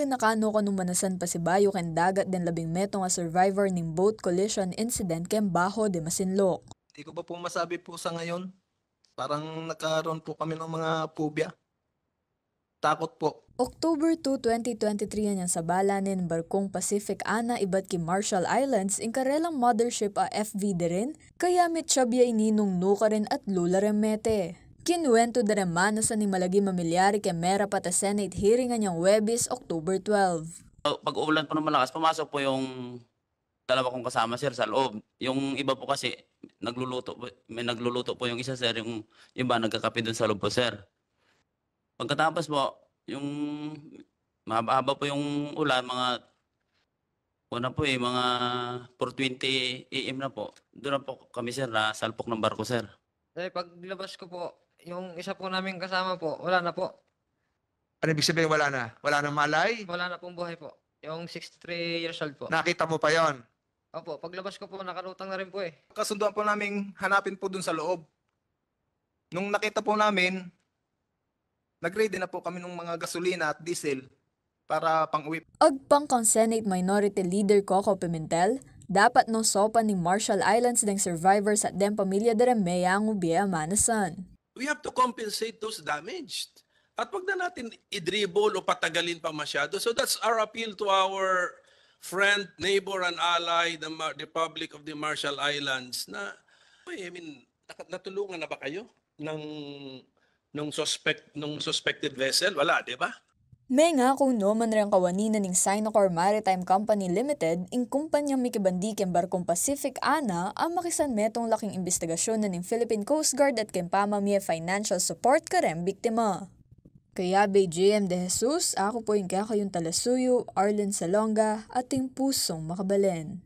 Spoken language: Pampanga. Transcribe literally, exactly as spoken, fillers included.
Nakanu kanung manasan pasibayu keng dagat deng labing metung a survivor ning boat collision incident keng Bajo de Masinloc. Di ko pa po masabi po sa ngayon. Parang nagkaroon po kami ng mga phobia. Takot po. October two, twenty twenty-three anyang sabala ning barkung Pacific Ana ibat ki Marshall Islands ing karelang mothership a F V Derin, kaya mitsyab ya ini nung nukarin at lula reng mete. Kinuwentu da reng manasan ning malagim a milyari keng merapat a Senate hearing anyang Webis, October twelve. Pag-uulan po ng malakas, pumasok po yung dalawa kong kasama, sir, sa loob. Yung iba po kasi, nagluluto po, may nagluluto po yung isa, sir, yung iba nagkakape dun sa loob po, sir. Pagkatapos po, yung mahaba-haba po yung ulan, mga, una po eh, mga four twenty A M na po. Doon na po kami, sir, na salpok ng barko, sir. Eh, paglabas ko po, yung isa po naming kasama po, wala na po. Ano ibig sabihin, wala na? Wala na malay? Wala na pong buhay po. Yung sixty-three years old po. Nakita mo pa yon? Opo, paglabas ko po, nakalutang na rin po eh. Kasunduan po naming hanapin po dun sa loob. Nung nakita po namin, nag-ready na po kami ng mga gasolina at diesel para pang-uwi. Agpang kang Senate Minority Leader Coco Pimentel, dapat no sopan ning Marshall Islands deng survivors at deng pamilya da reng meyangu bie a manasan. We have to compensate those damaged. At wag na natin i-dribble o patagalin pa masyado. So that's our appeal to our friend, neighbor, and ally, the Mar- Republic of the Marshall Islands, na, I mean, naka- natulungan na ba kayo ng, ng suspect, ng suspected vessel? Wala, di ba? Mengaku no man reng kawani na ning Sinokor Maritime Company Limited, ing kumpanyang mikibandi keng barkung Pacific Ana, a makisanmetung la king imbestigasyon na ning Philippine Coast Guard at keng pamamie financial support kareng biktima. Kaya Bay J M De Jesus, aku po ing kekayung talasuyu, Arlen Salonga, ating pusung makabalen.